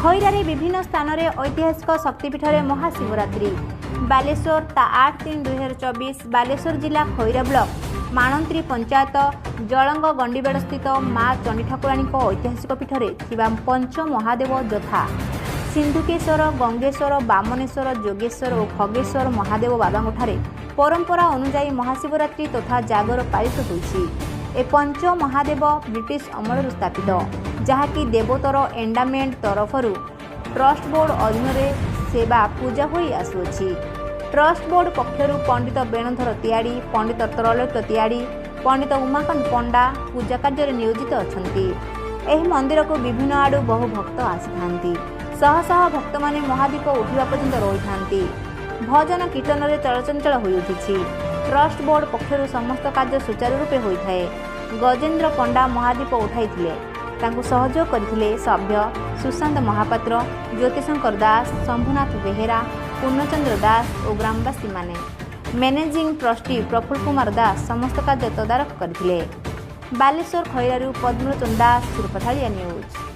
ଖଇରାରେ ବିଭିନ୍ନ ସ୍ଥାନରେ ଐତିହାସିକ ଶକ୍ତିପୀଠରେ ମହାଶିବରାତ୍ରି। ବାଲେଶ୍ୱର ତା 8/3/2024, ବାଲେଶ୍ୱର ଜିଲ୍ଲା ଖଇରା ବ୍ଲକ ମାଣନ୍ତ୍ରୀ ପଞ୍ଚାୟତ ଜଳଙ୍ଗ ଗଣ୍ଡିବେଡ଼ସ୍ଥିତ ମା ଚଣ୍ଡୀ ଠାକୁରାଣୀଙ୍କ ଐତିହାସିକ ପୀଠରେ ଥିବା ପଞ୍ଚ ମହାଦେବ ଯଥା ସିନ୍ଧୁକେଶ୍ୱର, ଗଙ୍ଗେଶ୍ୱର, ବାମନେଶ୍ୱର, ଯୋଗେଶ୍ୱର ଓ ଖଗେଶ୍ୱର ମହାଦେବ ବାବାଙ୍କଠାରେ ପରମ୍ପରା ଅନୁଯାୟୀ ମହାଶିବରାତ୍ରି ତଥା ଜାଗର ପାଳିତ ହୋଇଛି। ଏ ପଞ୍ଚ ମହାଦେବ ବ୍ରିଟିଶ ଅମଳରୁ ସ୍ଥାପିତ, ଯାହାକି ଦେବୋତ୍ତର ଏଣ୍ଡାମେଣ୍ଟ ତରଫରୁ ଟ୍ରଷ୍ଟ ବୋର୍ଡ ଅଧୀନରେ ସେବା ପୂଜା ହୋଇ ଆସୁଅଛି। ଟ୍ରଷ୍ଟ ବୋର୍ଡ ପକ୍ଷରୁ ପଣ୍ଡିତ ବେଣୁଧର ତିଆଡ଼ି, ପଣ୍ଡିତ ତ୍ରୈଲୋକ୍ୟ ତିଆଡ଼ି, ପଣ୍ଡିତ ଉମାକାନ୍ତ ପଣ୍ଡା ପୂଜା କାର୍ଯ୍ୟରେ ନିୟୋଜିତ ଅଛନ୍ତି। ଏହି ମନ୍ଦିରକୁ ବିଭିନ୍ନ ଆଡ଼ୁ ବହୁ ଭକ୍ତ ଆସିଥାନ୍ତି। ଶହ ଶହ ଭକ୍ତମାନେ ମହାଦୀପ ଉଠିବା ପର୍ଯ୍ୟନ୍ତ ରହିଥାନ୍ତି। ଭଜନ କୀର୍ତ୍ତନରେ ଚଳଚଞ୍ଚଳ ହୋଇଉଠିଛି। ଟ୍ରଷ୍ଟ ବୋର୍ଡ ପକ୍ଷରୁ ସମସ୍ତ କାର୍ଯ୍ୟ ସୁଚାରୁ ରୂପେ ହୋଇଥାଏ। ଗଜେନ୍ଦ୍ର ପଣ୍ଡା ମହାଦୀପ ଉଠାଇଥିଲେ। ତାଙ୍କୁ ସହଯୋଗ କରିଥିଲେ ସଭ୍ୟ ସୁଶାନ୍ତ ମହାପାତ୍ର, ଜ୍ୟୋତିଶଙ୍କର ଦାସ, ଶମ୍ଭୁନାଥ ବେହେରା, ପୂର୍ଣ୍ଣଚନ୍ଦ୍ର ଦାସ ଓ ଗ୍ରାମବାସୀମାନେ। ମ୍ୟାନେଜିଂ ଟ୍ରଷ୍ଟି ପ୍ରଫୁଲ୍ଲ କୁମାର ଦାସ ସମସ୍ତ କାର୍ଯ୍ୟ ତଦାରଖ କରିଥିଲେ। ବାଲେଶ୍ୱର ଖଇରାରୁ ପଦ୍ମଲୋଚନ ଦାସ, ସୁରପଥାଳିଆ ନ୍ୟୁଜ୍।